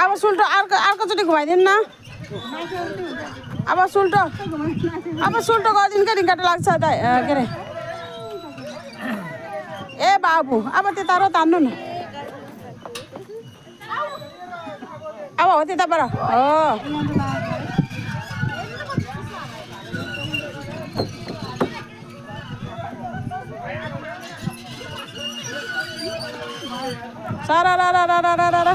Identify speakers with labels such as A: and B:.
A: अब सुल्टो अर्कोचोटि घुमाइदिनु न अब सुल्टो गरिदिनु के रिङ्गाटो लाग्छ त के अरे ए बाबु अब त्यता र तान्नु न अब हो त्यताबाट हो सारा रा रा रा रा रा रा